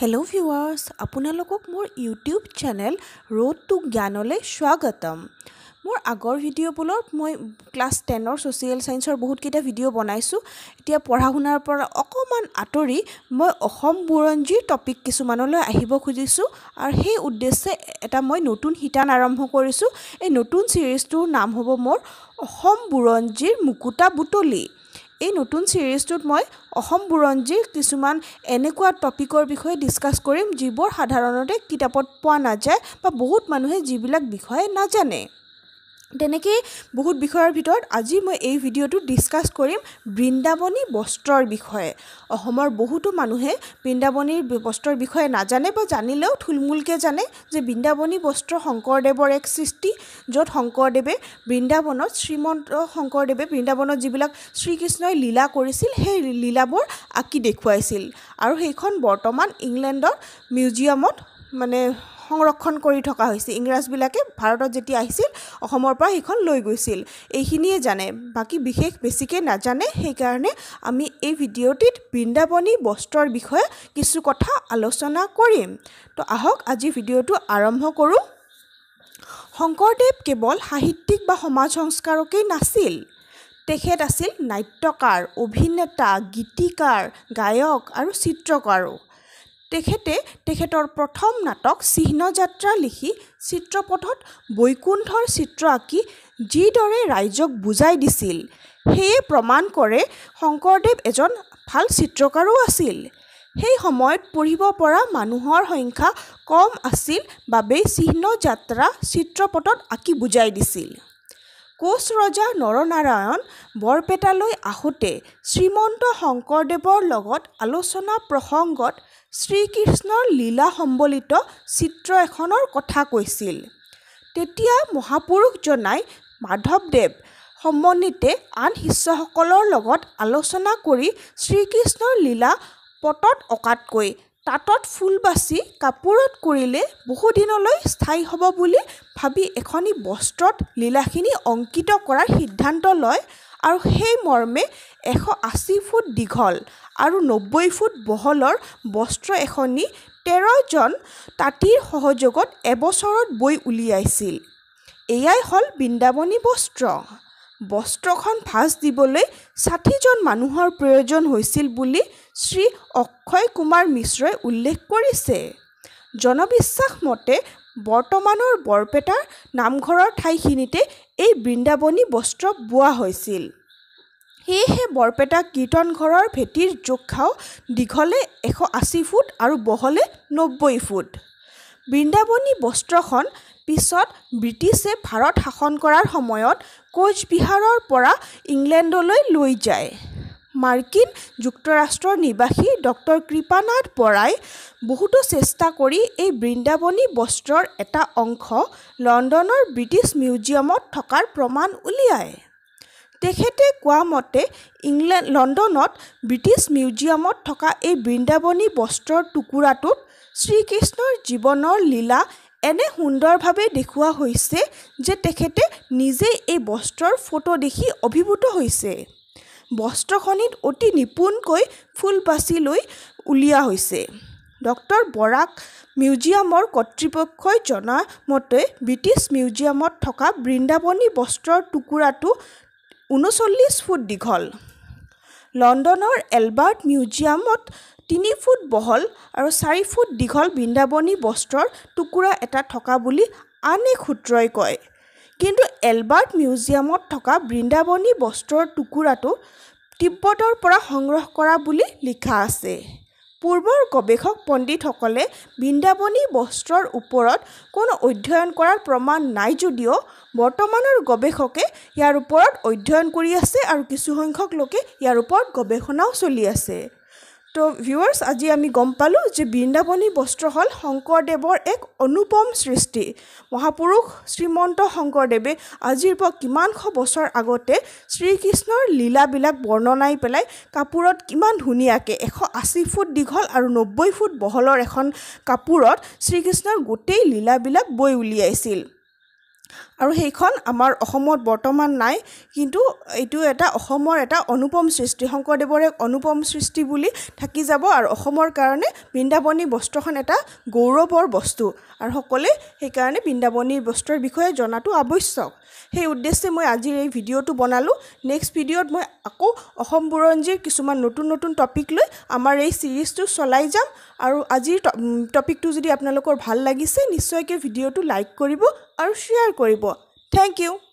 Hello' viewers, আপোনালোকক মোৰ YouTube channel road two জ্ঞানলৈ স্বাগতম। মোৰ আগৰ ভিডিঅ'বোৰত মই ক্লাছ 10ৰ ছ'চিয়েল ছায়েন্সৰ বহুতকেইটা ভিডিঅ' বনাইছোঁ। এতিয়া পঢ়া শুনাৰ পৰা অকণমান আঁতৰি মই অসম বুৰঞ্জীৰ টপিক কিছুমানলৈ আহিব খুজিছোঁ আৰু সেই উদ্দেশ্যে এটা মই নতুন শিতান আৰম্ভ কৰিছোঁ। এই নতুন ছিৰিজটোৰ নাম হ'ব মোৰ অসম বুৰঞ্জীৰ মুকুতা বুটলি। এই নতুন ছিৰিজটোত মই অসম বুৰঞ্জীৰ কিছুমান এনেকুৱা টপিকৰ বিষয়ে ডিছকাছ কৰিম যিবোৰ সাধাৰণতে কিতাপত পোৱা নাযায় বা বহুত মানুহে যিবিলাক বিষয়ে নাজানে। তেনেকেই বহুত বিষয়ৰ ভিতৰত আজি মই এই ভিডিঅ'টোত ডিছকাছ কৰিম বৃন্দাবনী বস্ত্ৰৰ বিষয়ে। অসমৰ বহুতো মানুহে বৃন্দাবনীৰ বস্ত্ৰৰ বিষয়ে নাজানে বা জানিলেও থুলমূলকৈ জানে যে বৃন্দাবনী বস্ত্ৰ শংকৰদেৱৰ এক সৃষ্টি, য'ত শংকৰদেৱে বৃন্দাবনত শ্ৰীমন্ত শংকৰদেৱে বৃন্দাবনত যিবিলাক শ্ৰীকৃষ্ণই লীলা কৰিছিল সেই লীলাবোৰ আঁকি দেখুৱাইছিল আৰু সেইখন বৰ্তমান ইংলেণ্ডৰ মিউজিয়ামত মানে সংৰক্ষণ কৰি থকা হৈছে। ইংৰাজবিলাকে ভাৰতত যেতিয়া আহিছিল অসমৰ পৰা সেইখন লৈ গৈছিল। এইখিনিয়ে জানে, বাকী বিশেষ বেছিকৈ নাজানে। সেইকাৰণে আমি এই ভিডিঅ'টিত বৃন্দাবনী বস্ত্ৰৰ বিষয়ে কিছু কথা আলোচনা কৰিম। তো আহক আজি ভিডিঅ'টো আৰম্ভ কৰোঁ। শংকৰদেৱ কেৱল সাহিত্যিক বা সমাজ সংস্কাৰকেই নাছিল, তেখেত আছিল নাট্যকাৰ, অভিনেতা, গীতিকাৰ, গায়ক আৰু চিত্ৰকাৰো। তেখেতে তেখেতৰ প্ৰথম নাটক চিহ্নযাত্ৰা লিখি চিত্ৰপথত বৈকুণ্ঠৰ চিত্ৰ আঁকি যিদৰে ৰাইজক বুজাই দিছিল সেয়ে প্ৰমাণ কৰে শংকৰদেৱ এজন ভাল চিত্ৰকাৰো আছিল। সেই সময়ত পঢ়িব পৰা মানুহৰ সংখ্যা কম আছিল বাবেই চিহ্নযাত্ৰা চিত্ৰপটত আঁকি বুজাই দিছিল। কোচ ৰজা নৰনাৰায়ণ বৰপেটালৈ আহোঁতে শ্ৰীমন্ত শংকৰদেৱৰ লগত আলোচনা প্ৰসংগত শ্ৰীকৃষ্ণৰ লীলা সম্বলিত চিত্ৰ এখনৰ কথা কৈছিল। তেতিয়া মহাপুৰুষজনাই মাধৱদেৱ সমন্বিতে আন শিষ্যসকলৰ লগত আলোচনা কৰি শ্ৰীকৃষ্ণৰ লীলা পটত অঁকাতকৈ তাঁতত ফুল বাচি কাপোৰত কৰিলে বহুদিনলৈ স্থায়ী হ'ব বুলি ভাবি এখনি বস্ত্ৰত লীলাখিনি অংকিত কৰাৰ সিদ্ধান্ত লয় আৰু সেই মৰ্মে 180 ফুট দীঘল আৰু 90 ফুট বহলৰ বস্ত্ৰ এখনি 13জন তাঁতীৰ সহযোগত এবছৰত বৈ উলিয়াইছিল। এয়াই হ'ল বৃন্দাবনী বস্ত্ৰ। বস্ত্ৰখন ভাঁজ দিবলৈ 60জন মানুহৰ প্ৰয়োজন হৈছিল বুলি শ্ৰী অক্ষয় কুমাৰ মিশ্ৰই উল্লেখ কৰিছে। জনবিশ্বাস মতে বৰ্তমানৰ বৰপেটাৰ নামঘৰৰ ঠাইখিনিতে এই বৃন্দাবনী বস্ত্ৰ বোৱা হৈছিল। সেয়েহে বৰপেটা কীৰ্তন ঘৰৰ ভেটিৰ জোখাও দীঘলে 180 ফুট আৰু বহলে 90 ফুট। বৃন্দাবনী বস্ত্ৰখন পিছত ব্ৰিটিছে ভাৰত শাসন কৰাৰ সময়ত কোচবিহাৰৰ পৰা ইংলেণ্ডলৈ লৈ যায়। মাৰ্কিন যুক্তৰাষ্ট্ৰৰ নিবাসী ডক্টৰ কৃপানাথ বৰাই বহুতো চেষ্টা কৰি এই বৃন্দাবনী বস্ত্ৰৰ এটা অংশ লণ্ডনৰ ব্ৰিটিছ মিউজিয়ামত থকাৰ প্ৰমাণ উলিয়ায়। তেখেতে কোৱা মতে লণ্ডনত ব্ৰিটিছ মিউজিয়ামত থকা এই বৃন্দাবনী বস্ত্ৰৰ টুকুৰাটোত শ্ৰীকৃষ্ণৰ জীৱনৰ লীলা এনে সুন্দৰভাৱে দেখুওৱা হৈছে যে তেখেতে নিজেই এই বস্ত্ৰৰ ফটো দেখি অভিভূত হৈছে। বস্ত্ৰখনিত অতি নিপুণকৈ ফুল বাচি লৈ উলিওৱা হৈছে। ডক্টৰ বৰাক মিউজিয়ামৰ কৰ্তৃপক্ষই জনা মতে ব্ৰিটিছ মিউজিয়ামত থকা বৃন্দাবনী বস্ত্ৰৰ টুকুৰাটো 39 ফুট দীঘল। লণ্ডনৰ এলবাৰ্ট মিউজিয়ামত 3 ফুট বহল আৰু 4 ফুট দীঘল বৃন্দাবনী বস্ত্ৰৰ টুকুৰা এটা থকা বুলি আন এক সূত্ৰই কয়। কিন্তু এলবাৰ্ট মিউজিয়ামত থকা বৃন্দাবনী বস্ত্ৰৰ টুকুৰাটো তিব্বতৰ পৰা সংগ্ৰহ কৰা বুলি লিখা আছে। পূৰ্বৰ গৱেষক পণ্ডিতসকলে বৃন্দাবনী বস্ত্ৰৰ ওপৰত কোনো অধ্যয়ন কৰাৰ প্ৰমাণ নাই যদিও বৰ্তমানৰ গৱেষকে ইয়াৰ ওপৰত অধ্যয়ন কৰি আছে আৰু কিছুসংখ্যক লোকে ইয়াৰ ওপৰত গৱেষণাও চলি আছে। তো ভিউৱাৰ্ছ, আজি আমি গম পালোঁ যে বৃন্দাবনী বস্ত্ৰ হ'ল শংকৰদেৱৰ এক অনুপম সৃষ্টি। মহাপুৰুষ শ্ৰীমন্ত শংকৰদেৱে আজিৰ পৰা কিমানশ বছৰ আগতে শ্ৰীকৃষ্ণৰ লীলাবিলাক বৰ্ণনাই পেলাই কাপোৰত কিমান ধুনীয়াকৈ 180 ফুট দীঘল আৰু 90 ফুট বহলৰ এখন কাপোৰত শ্ৰীকৃষ্ণৰ গোটেই লীলাবিলাক বৈ উলিয়াইছিল। আৰু সেইখন আমাৰ অসমত বৰ্তমান নাই, কিন্তু এইটো এটা অসমৰ এটা অনুপম সৃষ্টি, শংকৰদেৱৰ এক অনুপম সৃষ্টি বুলি থাকি যাব। আৰু অসমৰ কাৰণে বৃন্দাবনী বস্ত্ৰখন এটা গৌৰৱৰ বস্তু আৰু সকলোৱে সেইকাৰণে বৃন্দাবনী বস্ত্ৰৰ বিষয়ে জনাটো আৱশ্যক। সেই উদ্দেশ্যে মই আজিৰ এই ভিডিঅ'টো বনালোঁ। নেক্সট ভিডিঅ'ত মই আকৌ অসম বুৰঞ্জীৰ কিছুমান নতুন নতুন টপিক লৈ আমাৰ এই ছিৰিজটো চলাই যাম। আৰু আজিৰ টপিকটো যদি আপোনালোকৰ ভাল লাগিছে, নিশ্চয়কৈ ভিডিঅ'টো লাইক কৰিব আৰু শ্বেয়াৰ কৰিব। Thank you.